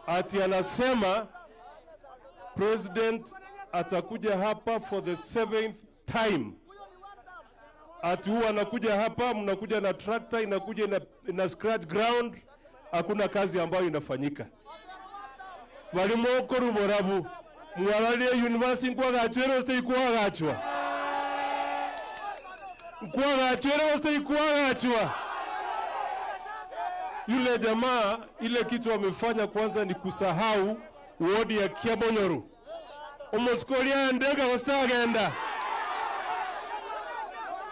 Ati anasema president atakuja hapa for the seventh time. Ati huwa anakuja hapa, mnakuja na tractor inakuja ina scratch ground, hakuna kazi ambayo inafanyika. Balimo koruborabu mwaralie university nkwagachwere gose ikwagachwa nkwagachwere gose ikwagachwa. Yule jamaa ile kitu amefanya kwanza ni kusahau wodi ya Kiabonyoru omoskoria endega gose agenda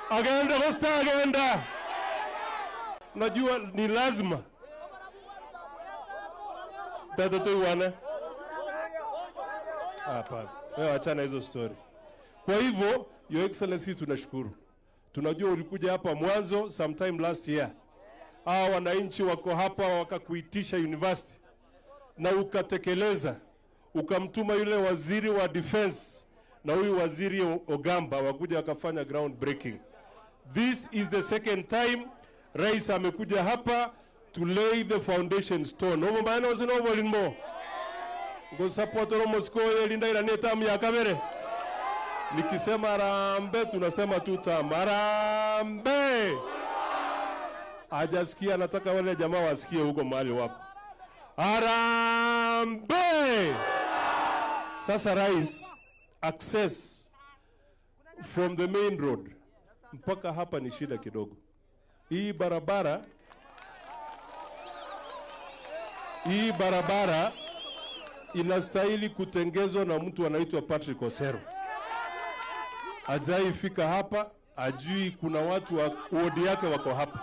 agenda gose agenda. Najua ni lazima tata tuiwane hapana, wewe achana hizo story. Kwa hivyo Your Excellency, tunashukuru, tunajua ulikuja hapa mwanzo sometime last year, hawa wananchi wako hapa wakakuitisha university na ukatekeleza, ukamtuma yule waziri wa defense na huyu waziri Ogamba wakuja wakafanya ground breaking. This is the second time rais amekuja hapa to lay the foundation stone. Omo maana osino obolimo ngosapotoro Moscow linda ira tamu ya kabere. Nikisema harambee tunasema tu tamu harambee. Hajasikia, nataka wale jamaa wasikie huko mahali wako. Harambee! Sasa rais, access from the main road mpaka hapa ni shida kidogo. Hii barabara inastahili kutengezwa na mtu anaitwa Patrick Osero. Hajaifika hapa, ajui kuna watu wa wodi yake wako hapa.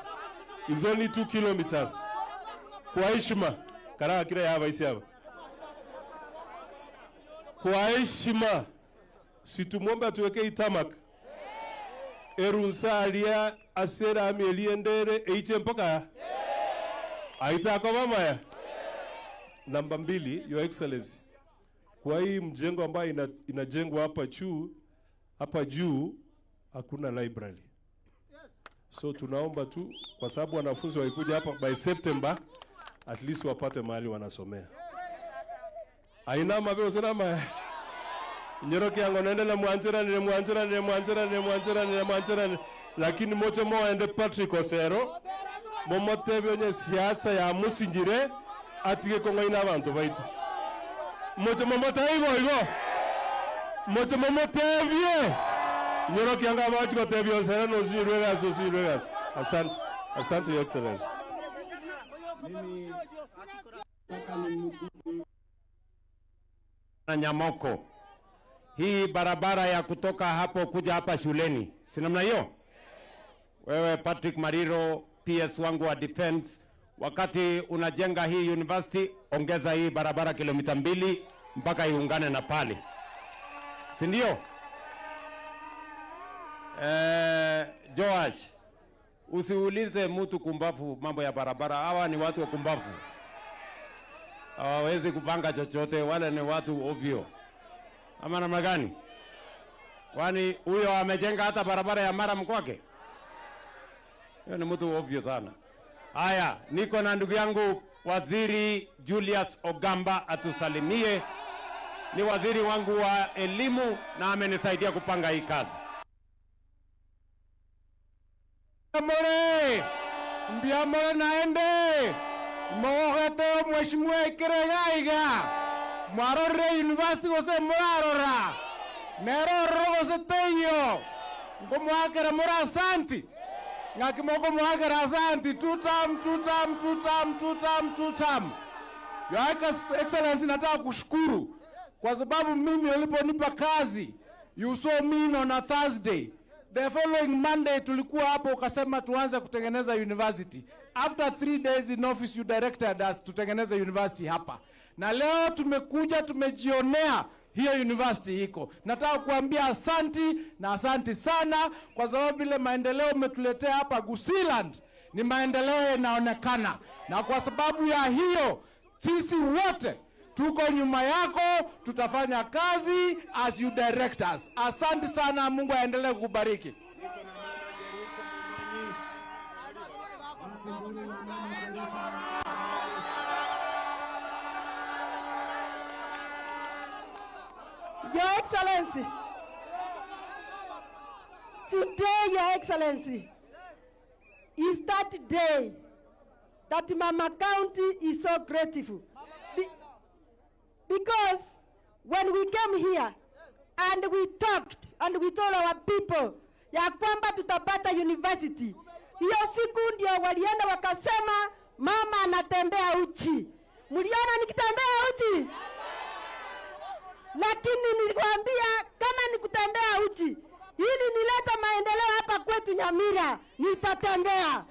Is only 2 kilometers. Kwa heshima, karaa kile hapa isi hapa. Kwa heshima, situmwombe atuwekee tarmac erunsa alia asera ami eliendere eiche mpaka aitako mamaya. Namba mbili, Your Excellency, kwa hii mjengo ambayo inajengwa hapa juu hakuna library, so tunaomba tu kwa sababu wanafunzi wakikuja hapa by September at least wapate mahali wanasomea. Aina mabe usinama nyoroke yango nende na mwanjira mwanjira mwanjira mwanjira mwanjira, lakini moche moende Patrick Osero momotebe onye siasa ya musinjire atige kong'aina abantu baitu moche momotebe igo igo moche momotebie nyoroke yango abachi gotebia Osero nosinyirwe gasi osinyirwe gasi. Asante, asante, Your Excellency. Mimi nataka nimshukuru na Nyamoko. Hii barabara ya kutoka hapo kuja hapa shuleni, si namna hiyo? Wewe Patrick Mariro, PS wangu wa defense, wakati unajenga hii university, ongeza hii barabara kilomita 2 mpaka iungane na pale, si ndio? Joash, usiulize mtu kumbafu mambo ya barabara. Hawa ni watu wa kumbafu, hawawezi kupanga chochote, wale ni watu ovyo, ama namna gani? Kwani huyo amejenga hata barabara ya murram kwake? Hiyo ni mtu ovyo sana. Haya, niko na ndugu yangu Waziri Julius Ogamba atusalimie. Ni waziri wangu wa elimu na amenisaidia kupanga hii kazi. More mbiamore naende mogogete mheshimiwa ikirega iga mwarorire university gose murarora nerororo gose teiyo nkomwakera muri asanti ng'aki mokomwakera asanti tutam tutam tutam tutam tutam. Your Excellency, nataka kushukuru kwa sababu mimi uliponipa kazi, you saw me on a Thursday. The following Monday tulikuwa hapo ukasema tuanze kutengeneza university. After 3 days in office, you directed us tutengeneze university hapa, na leo tumekuja tumejionea hiyo university iko. Nataka kuambia asanti na asanti sana, kwa sababu ile maendeleo umetuletea hapa Gusiiland ni maendeleo yanaonekana, na kwa sababu ya hiyo sisi wote tuko nyuma yako, tutafanya kazi as you direct us. Asante sana, Mungu aendelee kukubariki. Your Excellency, today, Your Excellency, is that day that Mama County is so grateful. Because when we came here and we talked and we told our people ya kwamba tutapata university, hiyo siku ndio walienda wakasema mama anatembea uchi. Mliona nikitembea uchi? Lakini nilikwambia kama ni kutembea uchi ili nilete maendeleo hapa kwetu Nyamira, nitatembea.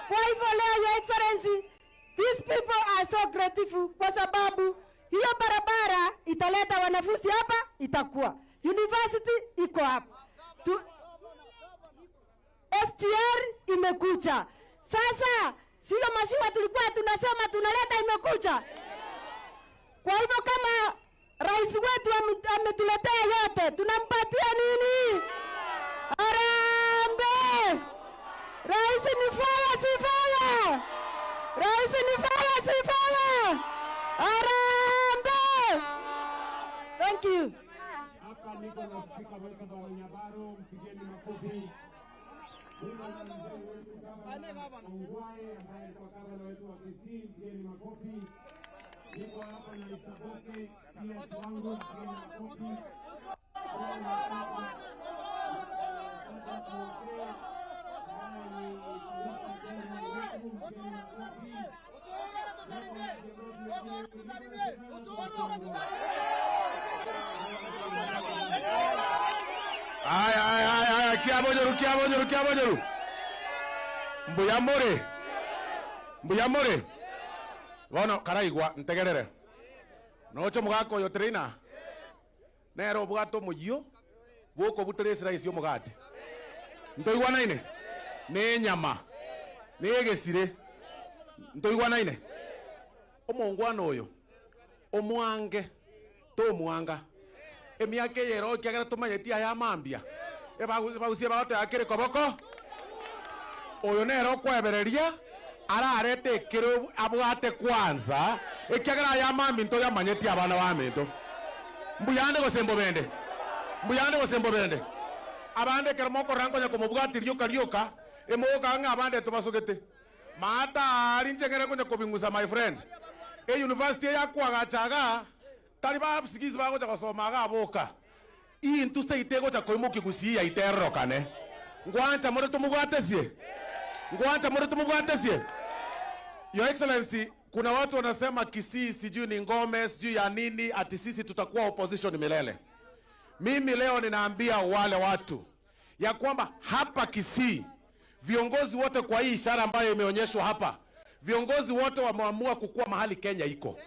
Kwa hivyo leo, Your Excellency, these people are so grateful kwa sababu hiyo barabara italeta wanafunzi hapa, itakuwa university iko hapa SGR imekuja. Sasa sio mashiwa tulikuwa tunasema tunaleta, imekuja. Kwa hivyo kama rais wetu ametuletea yote, tunampatia nini? Harambee! Rais ni fire, si fire? Rais ni fire, si fire? Harambee! Thank you. Hapa niko na spika wetu Bwana Nyabaro, mpigeni makofi. Niko na mzee wetu Gavana Ongwae ambaye alikuwa gavana wetu wa Kisii, mpigeni makofi. Niko hapa na Isaboke PS wangu, mpigeni makofi. Aya, aya, aya, aya, kiabonyoru, kiabonyoru, kiabonyoru. Mbuyamore. Mbuyamore. Bono karaigwa ntegerere. Nocho mugaka oyo trainer. Nero obwate omoyio bwokobutera esiraisi omogati. Ntoigwanaine? Ne enyama. Ne egesire. Ntoigwanaine? Omongwana oyo omwange tomwanga emiaka eyero okiagera tomanyeti aya amambia ebagusie bagoteba kere koboko oyo nero okwebereria ararete ekero abwate kwanza ekiagera aya amaminto yamanyeti abana baminto mbuyande gose mbobende mbuyande gose mbobende abande ekero mokorora nkonya komobwati rioka rioka emogoka ng'a abande tobasogete maata ari nchengere nkonya kobing'usa my friend. E university yakwagachaga tari basigizi bagocha gosoma ga boka intu seite gocha koimoki gusia iterrokane ngwancha more tumugwatesie ngwancha more tumugwatesie. Your Excellency, kuna watu wanasema Kisii sijui ni ngome sijui ya nini, ati sisi tutakuwa opposition milele. Mimi leo ninaambia wale watu ya kwamba hapa Kisii viongozi wote, kwa hii ishara ambayo imeonyeshwa hapa, viongozi wote wameamua kukua mahali Kenya iko.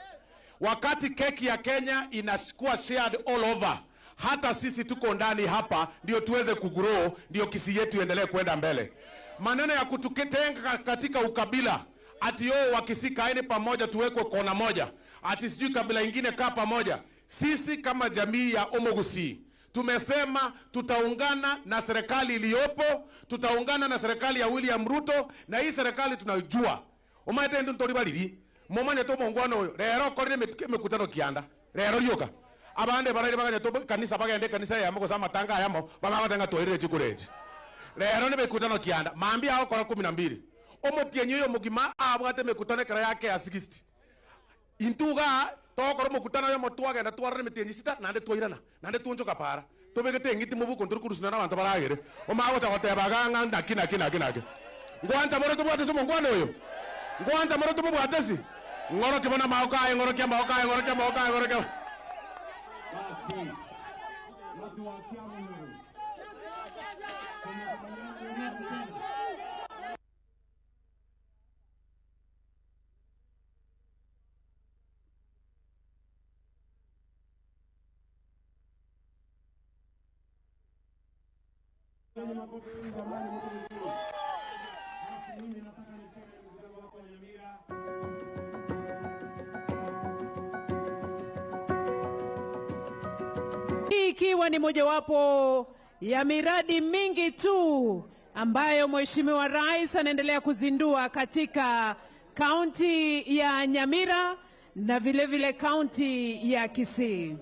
Wakati keki ya Kenya inakuwa shared all over, hata sisi tuko ndani hapa ndio tuweze kugrow, ndio Kisii yetu iendelee kwenda mbele. Maneno ya kututenga katika ukabila, ati yo wa Kisii kaeni pamoja tuwekwe kona moja, ati sijui kabila ingine kaa pamoja. Sisi kama jamii ya Omogusii tumesema tutaungana na serikali iliyopo, tutaungana na serikali ya William Ruto, na hii serikali tunajua omaete ndu ntori bariri momanye to mongwana oyo rero okorire emekutano kianda rero rioka abande baraire baganya to kanisa bagende kanisa yamo gose amatanga ayamo bamagotenga twairire chikurenji rero ni mekutano kianda mambi agokora 12 omotienyi oyo omogima abwate emekutano ekero yake ya 60 intuga togokora omokutano oyo motwagenda twarora emetienyi sita naende twairana naende twonchoka para tobegete eng'iti mobuko ntori korusina na abanto baragere omagocha goteba ng'a naki naki naki naki ngwancha more tobwate ase omongwana oyo ngwancha more tumobwate ase ng'oroki bona maoka aye ng'oroki amaoka aye ng'oroki amaoka aye ng'oroki. Watu wa Kiambu. Hii ikiwa ni mojawapo ya miradi mingi tu ambayo Mheshimiwa Rais anaendelea kuzindua katika kaunti ya Nyamira na vile vile kaunti ya Kisii.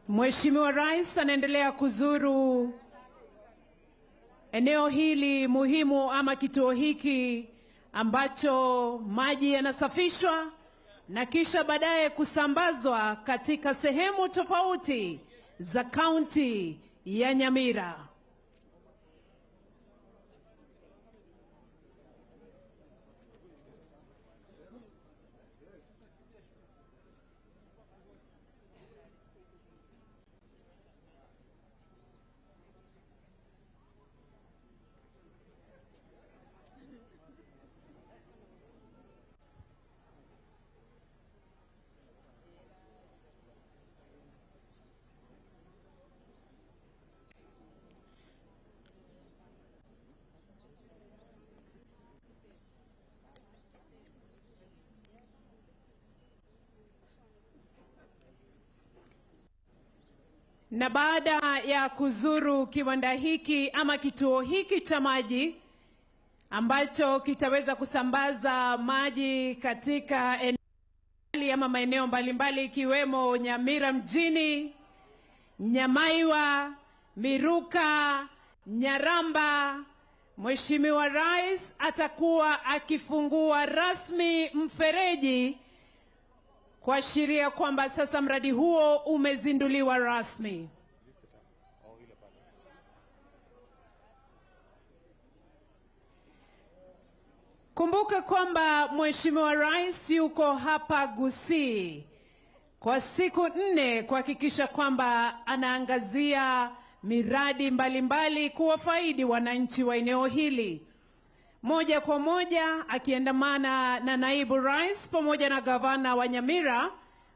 Mheshimiwa Rais anaendelea kuzuru eneo hili muhimu ama kituo hiki ambacho maji yanasafishwa na kisha baadaye kusambazwa katika sehemu tofauti za kaunti ya Nyamira. Na baada ya kuzuru kiwanda hiki ama kituo hiki cha maji ambacho kitaweza kusambaza maji katika eneo ama maeneo mbalimbali ikiwemo Nyamira mjini, Nyamaiwa, Miruka, Nyaramba, Mheshimiwa Rais atakuwa akifungua rasmi mfereji kuashiria kwamba sasa mradi huo umezinduliwa rasmi. Kumbuka kwamba Mheshimiwa Rais yuko hapa Gusii kwa siku 4 kuhakikisha kwamba anaangazia miradi mbalimbali kuwafaidi wananchi wa eneo hili. Moja kwa moja akiandamana na Naibu Rais pamoja na Gavana wa Nyamira,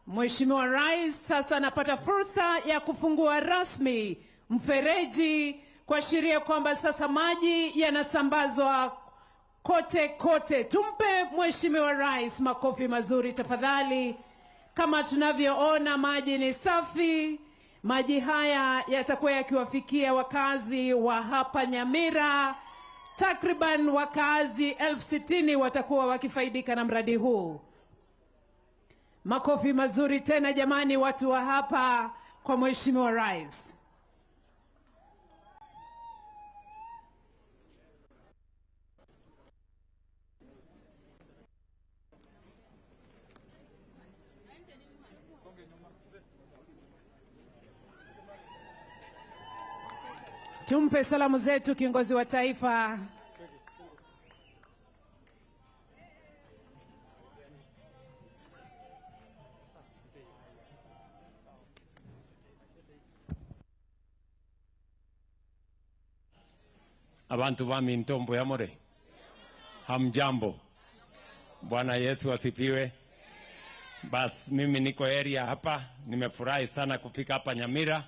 Mheshimiwa Rais sasa anapata fursa ya kufungua rasmi mfereji kuashiria kwamba sasa maji yanasambazwa kote kote. Tumpe Mheshimiwa Rais makofi mazuri tafadhali. Kama tunavyoona maji ni safi. Maji haya yatakuwa yakiwafikia wakazi wa hapa Nyamira. Takriban wakazi 60,000 watakuwa wakifaidika na mradi huu. Makofi mazuri tena jamani, watu wa hapa kwa Mheshimiwa Rais. Tumpe salamu zetu kiongozi wa taifa. Abantu ba Mintombo ya more. Hamjambo. Bwana Yesu asifiwe. Bas mimi niko area hapa, nimefurahi sana kufika hapa Nyamira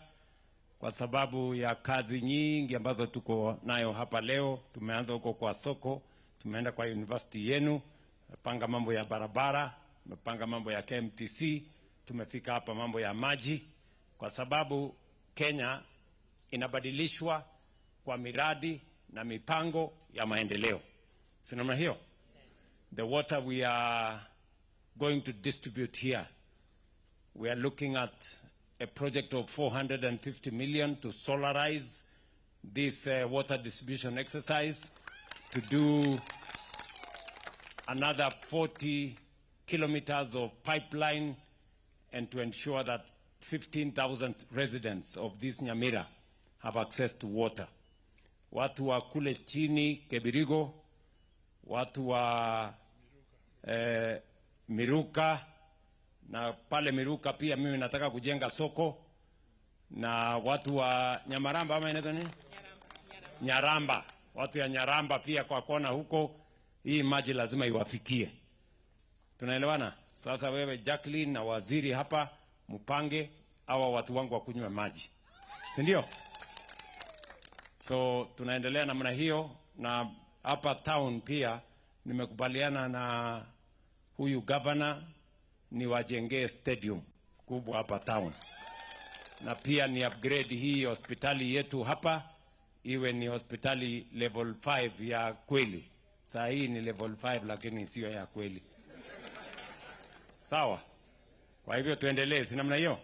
kwa sababu ya kazi nyingi ambazo tuko nayo hapa leo. Tumeanza huko kwa soko, tumeenda kwa university yenu, tumepanga mambo ya barabara, tumepanga mambo ya KMTC, tumefika hapa mambo ya maji, kwa sababu Kenya inabadilishwa kwa miradi na mipango ya maendeleo. Si namna hiyo? The water we are going to distribute here, we are looking at a project of 450 million to solarize this water distribution exercise, to do another 40 kilometers of pipeline, and to ensure that 15,000 residents of this Nyamira have access to water. Watu wa kule chini Kebirigo, watu wa Miruka, na pale Miruka pia mimi nataka kujenga soko, na watu wa Nyamaramba ama inaitwa nini? Nyaramba. Watu ya Nyaramba pia kwa kona huko, hii maji lazima iwafikie. Tunaelewana? Sasa wewe Jacqueline na waziri hapa mpange hawa watu wangu wakunywe maji. Si ndio? So tunaendelea namna hiyo, na hapa town pia nimekubaliana na huyu governor niwajengee stadium kubwa hapa town, na pia ni upgrade hii hospitali yetu hapa iwe ni hospitali level 5 ya kweli. Saa hii ni level 5 lakini sio ya kweli. Sawa? Kwa hivyo tuendelee, si namna hiyo?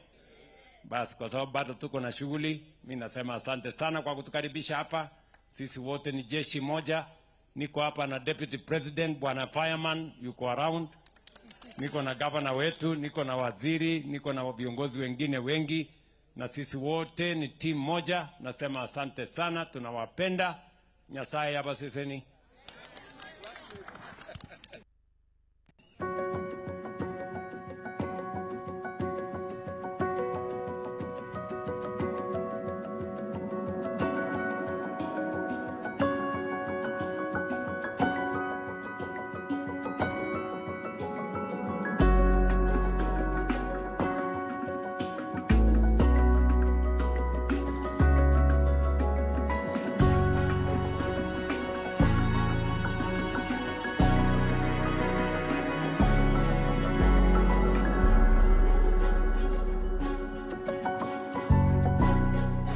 Basi, kwa sababu bado tuko na shughuli, mi nasema asante sana kwa kutukaribisha hapa. Sisi wote ni jeshi moja. Niko hapa na Deputy President Bwana Fireman yuko around, niko na gavana wetu, niko na waziri, niko na viongozi wengine wengi, na sisi wote ni timu moja. Nasema asante sana, tunawapenda. Nyasaye abaseseni.